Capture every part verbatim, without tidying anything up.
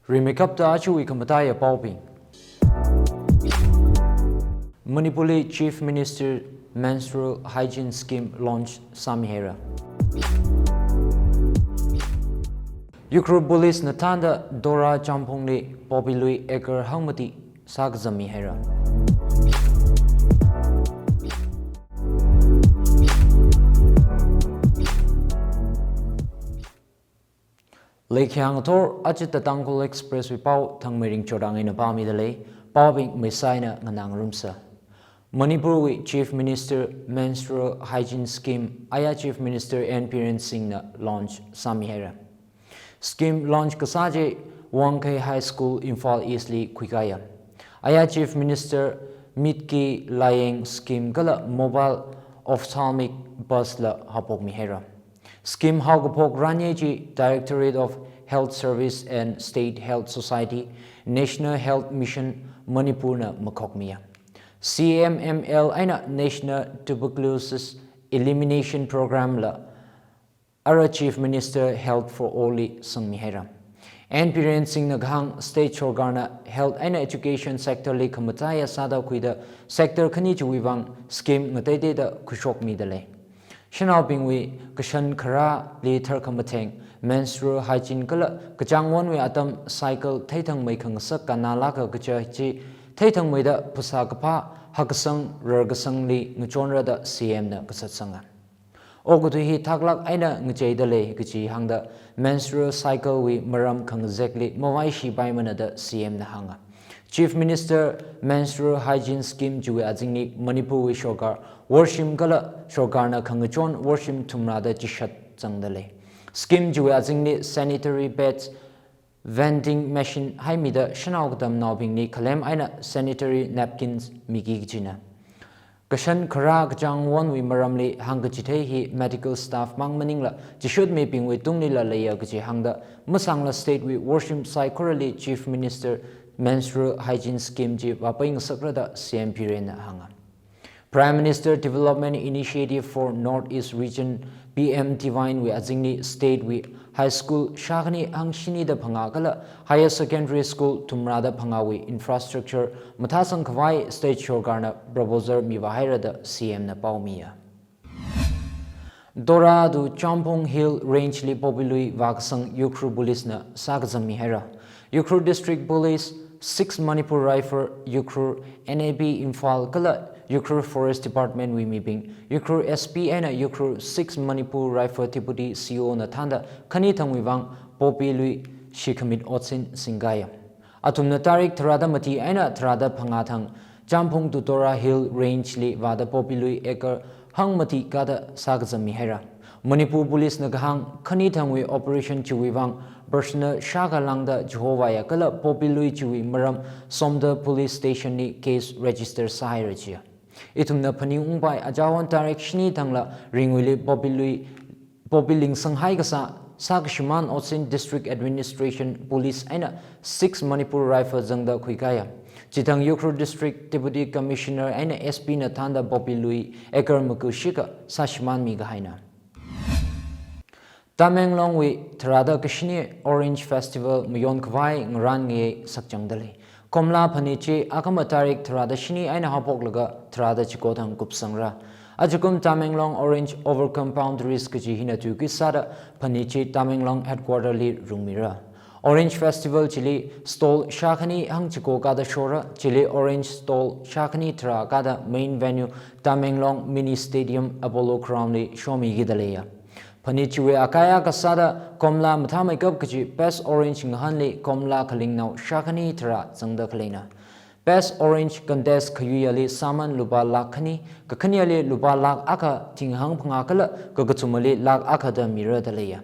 Rimeikapta aruiwui khamataiya paobing. Manipurli Chief Minister Menstrual Hygiene Scheme launch sāmihaira. Ukhrul Police na thānda Dora Champhongli poppy lui acre hangmati sākazammihaira. Leikhiang thor achita Tangkhul Express wui pao Thangmeiring Chorang eina pāmida lei, paobing meisaina nganāngarumsa. Manipurwui Chief Minister Menstrual Hygiene Scheme aya Chief Minister N Biren Singh na launch sāmihaira. Scheme launch kasā chi Wangkhei High School, Imphal East li khuikāya. Aya Chief Minister mitki layeng scheme kala mobile ophthalmic bus la haophokmihaira. Scheme haokaphok ranye chi Directorate of Health Service and State Health Society, National Health Mission Manipur na makhokmiya. C M M L eina National Tuberculosis Elimination Program la ara Chief Minister Health for All li sangmihaira. N Biren Singh na kahāng state sorkarna health eina education sector li khamataiya sāda khuida sector khani chiwui vang scheme ngateiteida khuishokmida lei. Shanaobingwui kashan kharāli tharkhamatheng, menstrual hygiene kala kachāngwonwui atam cycle theithangmei khangasak kannalāka kaja chi theithangmeida phasā kaphā hakkasang rarkasangli ngachonra da C M na kasatsanga. Okathui hi thaklāk eina ngacheida lei kaji hāngda menstrual cycle wui maram khangazekli mavaishipaimana da C M na hānga. Chief Minister Menstrual Hygiene Scheme chiwui azingli Manipurwui sorkar worshim kala sorkarna khangachon worshim thumrāda chishat zangda lei. Scheme chiwui azingli sanitary pads, vending machine haimida shanao katamnaobingli khalem eina sanitary napkins miki kajina. Kashan kharā kachāngwonwui maramli hāngkachithei hi medical staff mang maningla chishut mibingwui tunglila leiya kaji hāngda masāngla state wui worshim saikorali Chief Minister Menstrual Hygiene Scheme chi vāpai ngasakra da C M Biren na hānga. Prime Minister Development Initiative for North East Region, P M DIVINE wui azingli state wui high school shākhani hangshini da phangā kala higher secondary school thumrāda phangāwui infrastructure mathāsang khavai state sorkarna proposal mivāhaira da C M na paomiya. Dora to Champhong Hill Range li poppy lui vākasang Ukhrul Police na sākazammihaira. Ukhrul District Police, Six Manipur Rifle Ukhrul, N A P Imphal kala Ukhrul Forest Department wui mibing, Ukhrul S P eina Ukhrul Six Manipur Rifle Deputy C O na thānda khani thangwui vang poppy lui shikhamit otsin singkāya. Athumna tarik tharāda mati eina tharāda phangā thang Champhong to Dora Hill Range li vāda poppy lui acre hangmati kāda sākazammihaira. Manipur Police na kahāng khani thangwui operation chiwui vang personal shākha lāngda chihovāya kala poppy lui chiwui maram Somdal Police Station li case register sāhaira jiya. Ithumna phaningungpai, achāwon tarik shini thangla ringwuili poppy lui poppy lingsang haikasā sākashimān otsin District Administration Police eina Six Manipur Rifle zangda khuikāya. Chithang Ukhrul District Deputy Commissioner eina S P na thānda poppy lui acre maku shikha sāshimānmi kahaina. Tamenglong wui tharāda kashini Orange Festival mayon khavai ngarān ngayei sakchangda lei. Komla phanit chi akhama tarik tharāda shini eina haophoklaga tharāda chiko thang kupsangra. Ajakum Tamenglong Orange Overcome Boundaries kaji hina tuikui sāda phanit chi Tamenglong headquarter li rungmira. Orange Festival chili stall shākhani hangchiko kāda shora, chili orange stall shākhani tharā kāda main venue Tamenglong Mini Stadium Apollo Ground li shomikida leiya. Phanit chiwui akai akha sāda komla mathāmeikap kaji Best Orange ngahānli komla khalingnao shākhani tharā zangda khaleina. Best Orange contest khayuiyali sāman lupā lakh khani, kakhaneli lupā lakh akha, thinghang phangā kala kakathumali lakh akha da mira da leiya.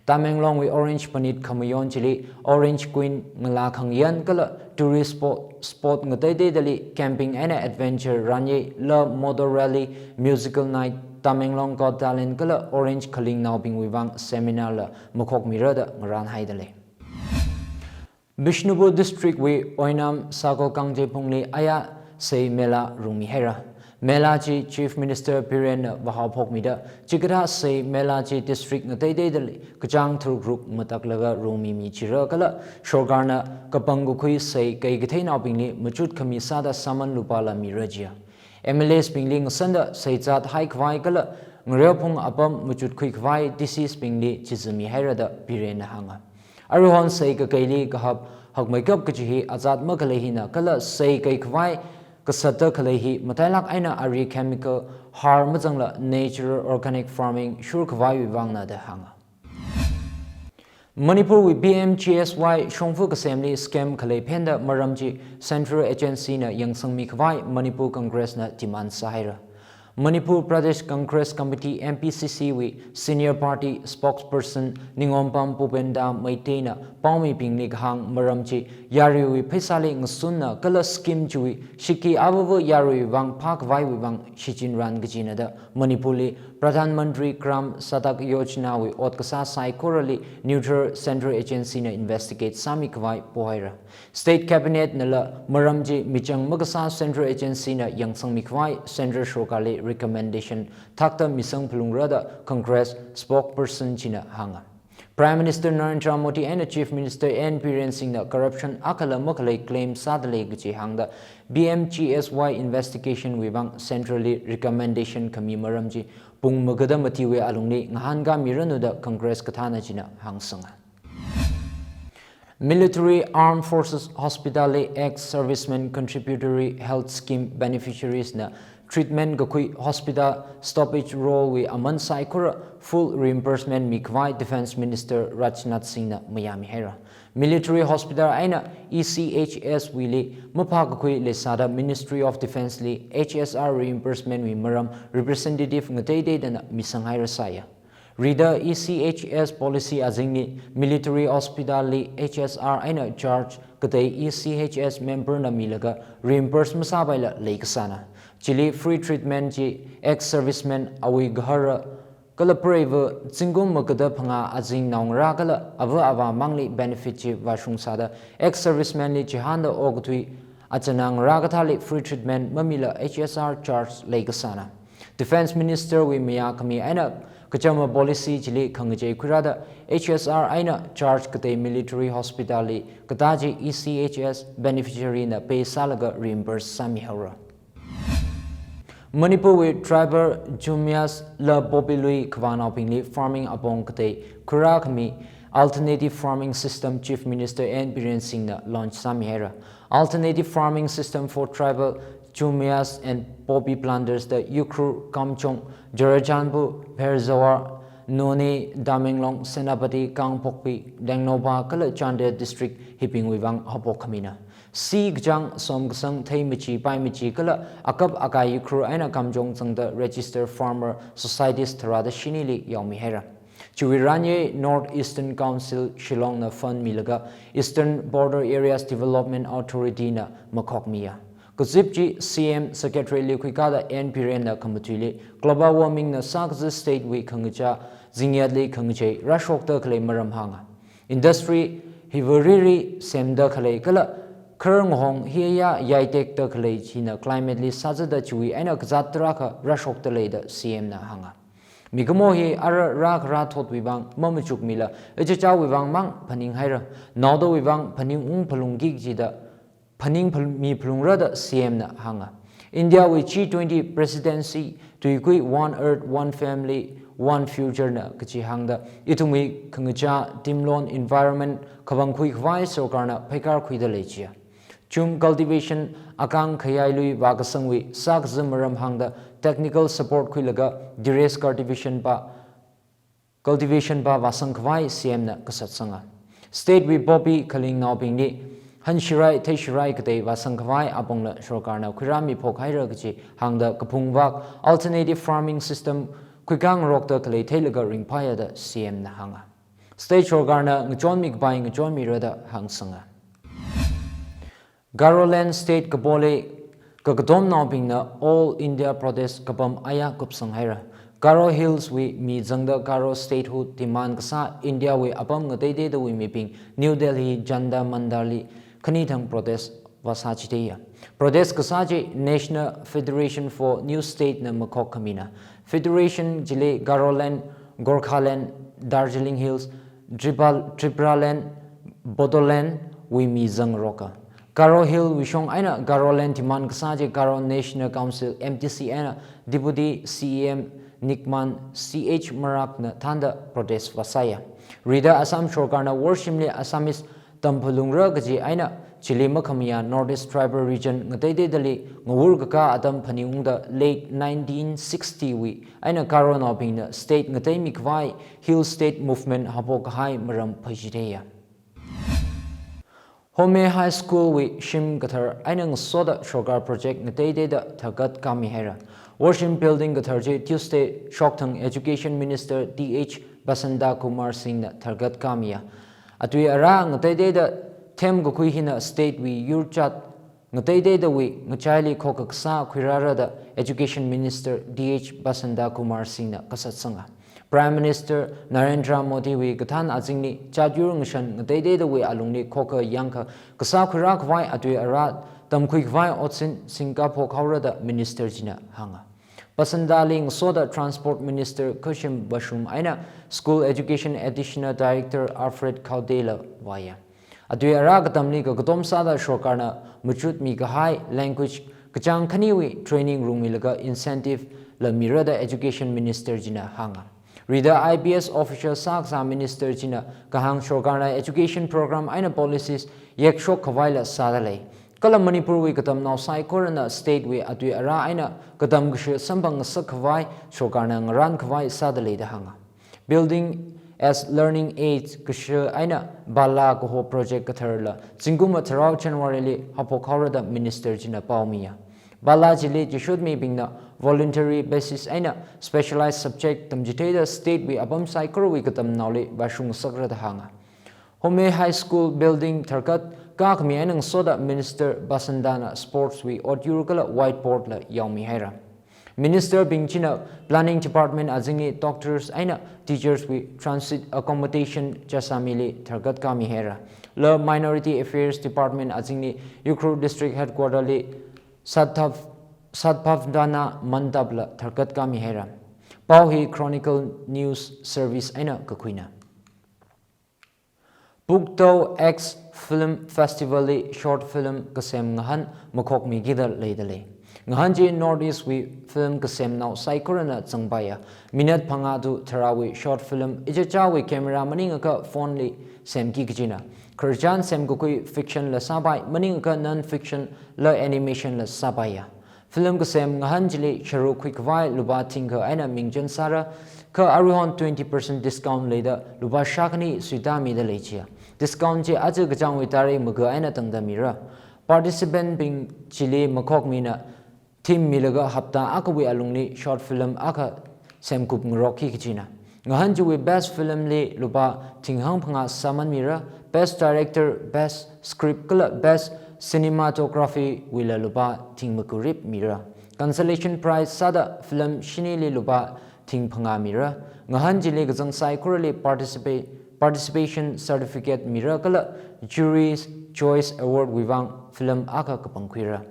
Tamenglongwui orange phanit khamayon chili Orange Queen, ngalā khangyan kala tourist spot, spot ngateiteidali camping eina adventure ranye, la motor rally, musical night, Tamenglong Got Talent kala orange khalingnaobingwui vang seminar la makhokmira da ngarānhaida lei. Bishnupur District wui Oinam Sakol Kangjephungli aya Sei Mela rungmihaira. Mela chi Chief Minister Birenna vāhaophokmida, chikathā sei mela chi district ngateiteidali kachāng tharuk tharuk mataklaga rongmimi chira kala sorkarna kapangkakhui sei kai katheinaobingli machut khami sāda saman lupāla mira jiya. M L As bingli ngasanda seizat haikhavai kala ngareophung apam machutkhui khavai disease bingli chizami haira da Birenna hānga. Aruihon sei kakaili kahap hakmeikap kaji hi azat makhalei hina kala sei kaikhavai kasatta khalei hi matailak eina ari chemical har mazangla natural organic farming shurkhavaiwui vangna da hānga. Manipurwui P M G S Y shongfa kasemli scam khalei phenda maram chi Central Agency na yangsangmi khavai Manipur Congress na demand sāhaira. Manipur Pradesh Congress Committee, M P C C wui Senior Party Spokesperson Ningompam Pupenda Meitei na paomibingli kahāng maram chi yaruiwui pheisāli ngasunna kala scheme chiwui shiki avava yaruiwui vang phākhavaiwui vang shichinran kajina da Manipurli Pradhan Mantri Gram Sadak Yojana wui ot kasā saikorali neutral Central Agency na investigate sāmi khavai pohaira. State Cabinet nala maram chi michang makasā Central Agency na yangsangmi khavai Central Sorkarli recommendation thakta misang phalungra da Congress spokesperson china hānga. Prime Minister Narendra Modi eina Chief Minister N Biren Singh na corruption akhala makhalei claim sādalei kaji hāngda P M G S Y investigation wui vang Central li recommendation khami maram chi pung magada matiwui alungli ngahānkāmiranu da Congress kathāna china hāngsanga. Military Armed Forces Hospital li ex-servicemen contributory health scheme beneficiaries na treatment kakhui hospital stoppage role wui aman saikora full reimbursement mikhavai Defence Minister Rajnath Singh na mayāmi haira. Military hospital eina E C H S wuili maphākakhui leisāda Ministry of Defence li H S R reimbursement wui maram representative ngateiteidana misang haira sāya. Rida E C H S policy azingli military hospital li H S R eina charge katei E C H S member na milaga reimburse masāpaila leikasāna. Chili free treatment chi ex-servicemen awui gahara kala preiva zingkum magada phangā azing naongarā kala ava avā mangli benefit chi vāshung sāda ex-servicemen li chihānda okathui achana ngarā kathāli free treatment mamila H S R charge leikasāna. Defence Minister wui mayā khami eina kachama policy chili khangachei khuirāda H S R eina charge katei military hospital li katā chi E C H S beneficiary na pay sālaga reimburse sāmi haora. Manipur wui tribal Jumyas la Poppy lui khavānaobingli farming apong katei khuirā khami alternative farming system Chief Minister N Biren Singh na launch sāmi haira. Alternative farming system for tribal Jumyas and poppy planters da Ukhrul, Kamjong, Churachandpur, Pherzawl, Noney, Tamenglong, Senapati, Kangpokpi, Tengnoupal kala Chandel district hibingwui vang haophok khamina. Sī kachāng, som kasang, thei machi, pai machi kala akap akai Ukhrul eina Kamjong zangda register farmer societies tharāda shinili yaomi haira. Chiwui ranye North Eastern Council Shillong na fund milaga Eastern Border Areas Development Authority na makhokmiya. Kazip chi C M Secretariat li khuikāda N Biren na khamatuili global warming na sākazā state wui khangachā zingyatli khangachei rāshokda khalei maram hānga. Industry hiva riri semda khalei kala kharngahong hiya yaitekda khalei china climate li sāzada chiwui eina kazāt tarākha rāshokda leida C M na hānga. Mikumo hi ara rākharā thotwui vang mamachukmila, ichichāwui vang mang phaning haira, naodawui vang phaning ung phalungki kajida phaning phal-, mi phalungra da C M na hānga. India wui G twenty presidency tuikui One Earth, One Family, One Future na kachi hāngda ithumwui khangachā timlon environment khavangkhui khavai sorkarna pheikar khuida leichiya. Chum cultivation akang khayai lui vākasangwui sākazā maram hāngda technical support khuilaga terrace cultivation pa, cultivation pa vāsang khavai C M na kasatsanga. State wui poppy khalingnaobingli hanshirai, theishirai katei vāsang khavai apongla sorkarna khuirāmi phok haira kachi hāngda kaphung vak alternative farming system khuikāngarokda khalei theilaga ringphāya da C M na hānga. State sorkarna ngachonmi kapai ngachonmira da hāngsanga. Garoland State kapoli kakatomnaobingna All India Protest kapam aya kupsang haira. Garo Hills wui mi zangda Garo Statehood demand kasā India wui apam ngateiteidawui mibing New Delhi Jantar Mantar li khanithang protest vāsā chitheiya. Protest kasā chi National Federation for New State na makhok khamina. Federation chili Garoland, Gorkhaland, Darjeeling Hills, Tribal-, Tipraland, Bodoland wui mi zangroka. Garo Hill wui shong eina Garoland demand kasā chi Garo National Council, M T C, eina Deputy C E M Nigman C H Marak na thānda protest vāsāya. Rida Assam sorkarna worshimli Assamese tamphalungra kaji eina chili makhamayā North East Tribal Region ngateiteidali ngawur kakā atam phaningungda late nineteen sixty wui eina Garonaobingna state ngateimi khavai Hill State Movement haophok kahai maram phaichitheiya. Home High School wui shim kathar eina ngasoda sorkar project ngateiteida tharkat kāmihaira. Worshim building kathar chi Tuesday shokthang Education Minister T H Basanta Kumar Singh na tharkat kāmiya. Atui ara ngateiteida themkakhui hina state wui yurchat ngateiteidawui ngachaili khokha kasā khuirāra da Education Minister T H Basanta Kumar Singh na kasatsanga. Prime Minister Narendra Modi wui kathān azingli chatyur ngashan ngateiteidawui alungli khokha yangkha kasā khuirā khavai atui ara tamkhui khavai otsin singkaphok haora da Minister china hānga. Basantali ngasoda Transport Minister Khashim Bashum eina School Education Additional Director Alfred Khawde la vāya. Atui ara katamli kakatom sāda sorkarna machutmi kahai language kachāng khaniwui training rungmilaga incentive la mira da Education Minister china hānga. Rida I P S official sākasā Minister china kahāng sorkarna education program eina policies yekshok khavaila sāda lei. Kala Manipur wui katamnao saikorana state wui atui ara eina katam kashi samphang ngasak khavai sorkarna ngarān khavai sāda lei da hānga. Building as Learning Aids kashi eina Bala kaho project katharla zingkum tharao January li haophok haora da Minister china paomiya. Bala chili chishutmibingna voluntary basis eina specialized subject tamchitheida state wui apam saikorawui katamnaoli vāshung ngasakra da hānga. Home High School building tharkat kākhami eina ngasoda Minister Basantana sports wui otyur kala whiteboard la yaomihaira. Minister bing china Planning Department azingli doctors eina teachers wui transit accommodation Jessami li tharkat kāmihaira. La Minority Affairs Department azingli Ukhrul District Headquarter li Sadbhav-, Sadbhavana Mandap la tharkat kāmihaira. Pao hi Chronicle News Service eina kakhuina. Pukto X Film Festival li short film kasem ngahān makhokmikida leida lei. Ngahān chi North East wui film kasemnao saikorana zangpaiya. Minute phangā to tharāwui short film ichichāwui camera maningakha phone li semki kajina. Khararchan semkakhui fiction la sāpai, maningakha non-fiction la animation la sāpaiya. Film kasem ngahān chili sharuk khuikhavai lupā thingkha eina mingchan sāra, kha aruihon twenty percent discount leida lupā shākhani suitāmida leichiya. Discount chi aja kachāngwui tarik maga eina tangda mira. Participant bing chili makhokmina theme milaga hapta akhawui alungli short film akha semkup ngarokki kajina. Ngahān chiwui best film li lupā thinghāng phangā sāman mira, best director, best script kala best cinematography wuila lupā thing makurip mira. Consolation prize sāda film shinili lupā thing phangā mira. Ngahān chili kazang saikorali participa-, participation certificate mira kala Jury's Choice Award wui vang film akha kapangkhuira.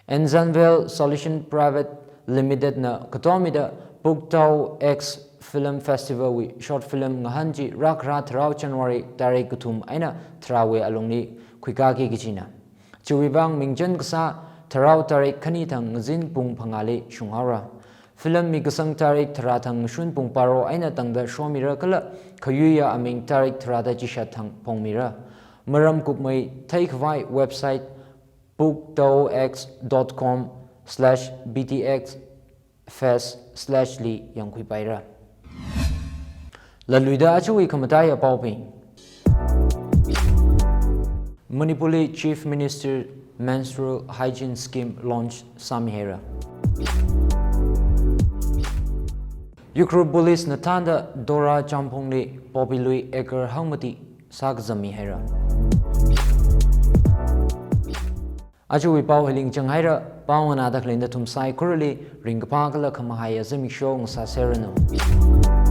Ensemble Solution Private Limited na katomida Pukto X Film Festival wui short film ngahān chi rākhara tharao January tarik kathum eina tharāwui alungli khuikāki kajina. Chiwui vang mingchan kasā tharao tarik khani thang ngazin pung phangāli shunghaora. Film mikasang tarik tharā thang ngashun pung paro eina tangda shomira kala khayuiya aming tarik tharāda chishat thang phongmira. Maram kupmei theikhavai website puktox dot com slash B T X fest slash li yangkhuipaira. Laluida achuwui khamataiya paobing. Manipurli Chief Minister Menstrual Hygiene Scheme launch sāmihaira. Ukhrul Police na thānda Dora Champhongli poppy lui acre hangmati sākazammihaira. Achuwui pao hili ngachang haira, pao nganāda khalei nathum saikorali ringkaphā kala khamahaiya zimiksho ngasāserranu.